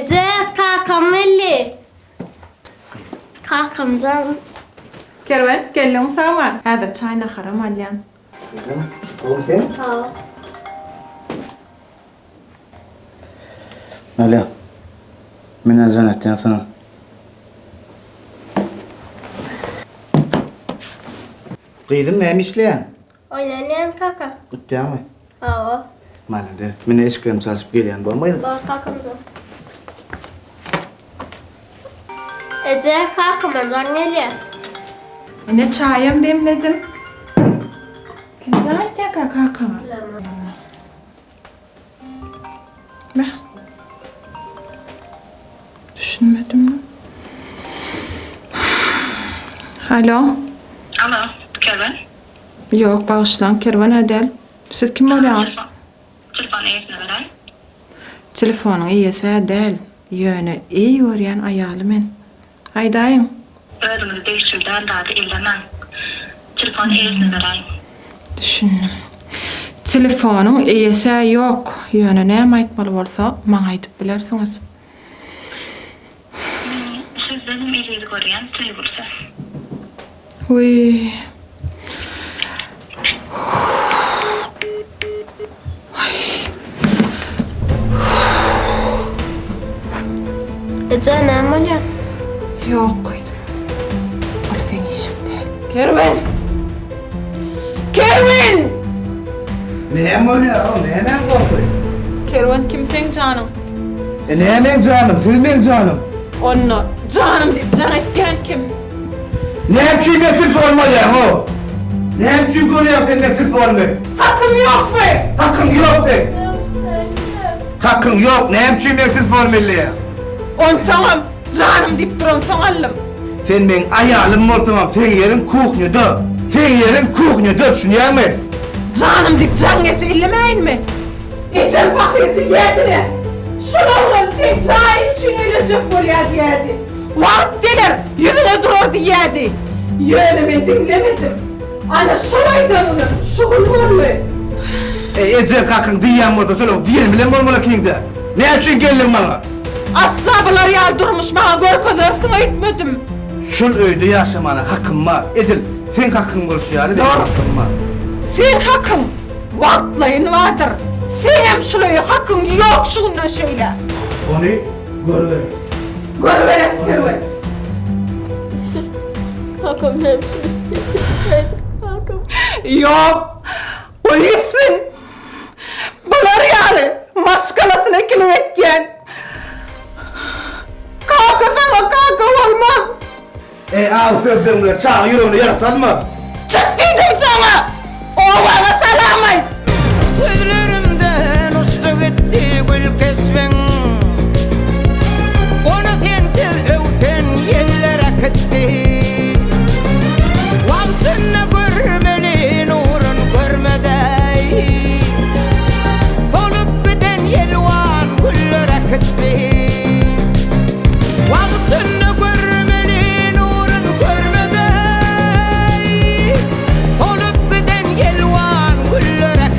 Eje, kakam geldi. Kakamjan. Kerwen, geldiňmi sag-aman? Häzir çaý-naharam alýan. Gyzym, gowmy sen? Sag ol. Alo. Menä jaň etýän saňa. Gyzym näme işleýäň? Oýlanýan kaka. Gutýaňmy? Hawa. Malades. Menä eşiklerimi çalşyp gelýän bormy gyzym? Bor kakamjan. Eje, kakama jaň gelýär. Ine çaýam demledim. Kim jaň etýärkä kakaňa? Bilemok. Beh. Düşünmedim. Alo. Alo, Kerwen? Ýok, bagyşlaň, Kerwen-ä däl. Siz kim bolýaňyz? Telefon eýesine beräý. Telefonyň eýesi-ä däl, ýöne eý görýän aýaly men. Aýdaýyň. Özüňize degişli däl zady ellemäň. Telefony eýesine beräýiň. Düşündim. Telefonyň eýesi-ä ýok, ýöne näme aýtmaly bolsa, maňa aýdyp bilersiňiz. Men sizdenem eziz görýän söýgülisi. Wiý. Eje, näme bolýar? Ýok, gyzym. Ol seň işiň däl. Kerwen! Kerwen! Näme bolýar, o nämäň gorky? Kerwen, kim seň janyň? E näme meň janym, siz meň janym. Onda janym diýip jaň etýän kim? Näme üçin men telefonymy alýaň-ow? Näme üçin görýäň sen meň telefonymy? Hakym ýokmy? Hakyň ýok seň. Hakyň ýok, näme üçin meň telefonymy elleýäň? Onsoňam janym diýip duransoň aldym. Sen meň aýalym bolsaňam seň ýeriň kuhnýada. Seň ýeriň kuhnýada, düşünýäňmi? Janym diýip jaň gelse ellemäýinmi? Ejem pahyr diýýädi-le, Şol oglan seň jaýyň üçin öýlenjek bolýar diýýädi. Wagt geler, ýüzüňe durar diýýädi. Ýöne men diňlemedim. Ana, şol aýdan günüm şu gün boldy. Eý, ejeň kakyň diýýän bolsa, şolaň diýeni bilen bolmaly ekiňdä. Näme üçin geldiň maňa? Asla bular ýaly durmuş maňa görkezersiň öýtmedim. Şol öýde ýaşamana hakym bar. Edil seň hakyň bolşy ýaly meniň hakym bar. Seň hakyň! Wagtlaýyn bardyr. Seňem şul öýe hakyň ýok şu günden şeýläk. Ony görübereris. Görübereris Kerwen. Kakam näme üçin şeýtdi? Kakam. Ýok. Goý gitsin. Bular ýaly maşgalasyna kilim etýän. Kaka saňa kaka bolmaz. Eý, agy sözleriň bilen çaga ýüregine ýara salma! Çyk diýdim saňa! Obaňa salam aýt! Gözlerimden uçdy gitdi gül keşbiň Ony sensiz öwsen ýeller äkitdi Wagtynda görmeli nurun görmedeý Solup giden ýelwan güller äkitdi. Wagtynda görmeli nurun görmedeý Solup giden ýelwan güller äkitdi.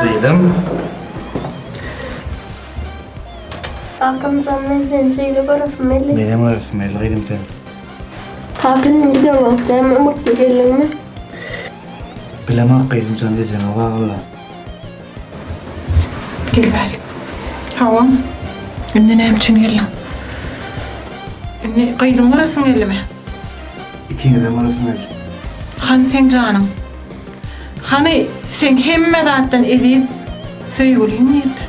Gyzym. Kakamjan men seni şeýle göresim geldi. Menem göresim geldi gyzym seni. Kaka sen gideňok dämi umytly geldiňmi? Bilemok gyzymjan ejeňe bagly. Gel bärik. Hawa. Indi näme üçin geldiň? Indi gyzyň göresim geldimi? Ikiňizem göresim geldi. Hany seň janyň? Hany seň hemme zatdan eziz söýgüliň nirde?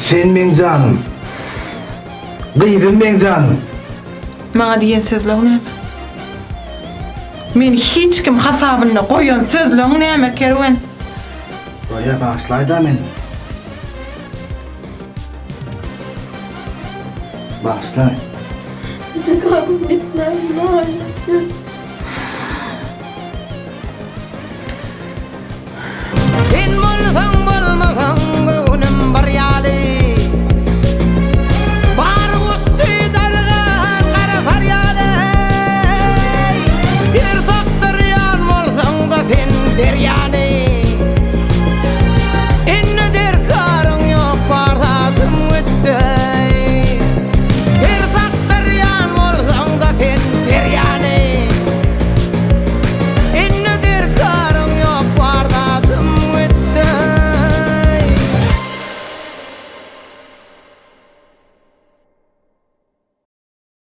Sen meň janym. Gyzym meň janym. Maňa diýen sözleň näme? Meni hiç kim hasabynda goýan sözleň näme, Kerwen? Bolýa bagyşlaýda meni. Bagyşlaý. Eje kakam gitmän, ne aýlatýar?